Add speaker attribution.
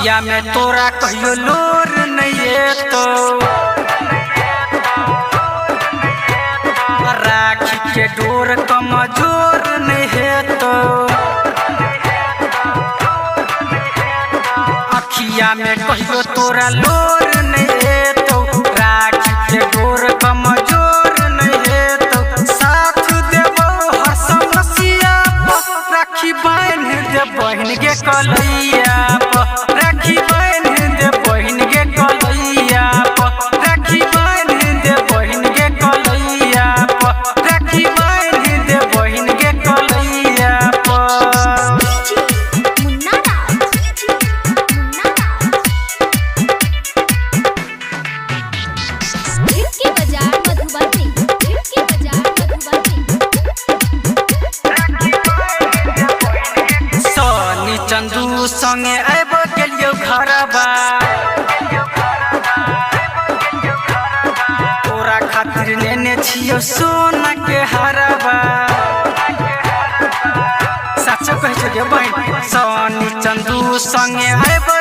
Speaker 1: अखिया में तोरा कहियो लोर नहीं एतो। राखी के डोर कमजोर नहीं हेतो। अखिया में कहियो तोरा लोर नहीं एतो। राखी के डोर कमजोर नहीं हेतो। साथ देबो हर समस्या पर, राखी बान्ह दे बहिन गे कलैया पर। राखी बान्ह दे बहिन गे कलैया पर। राखी बान्ह दे बहिन गे कलैया पर। राखी बान्ह दे बहिन गे कलैया पर।
Speaker 2: मुन्ना राज, मुन्ना राज। के बाजार मधुबनी, के बाजार मधुबनी।
Speaker 1: सोनी चंदू संगे आबि गेलियौ घरबा। तोरा खातिर लेने छियौ सोना के हरबा। साचो कहै छौ गे बहिन। सोनी चंदू संगे आबि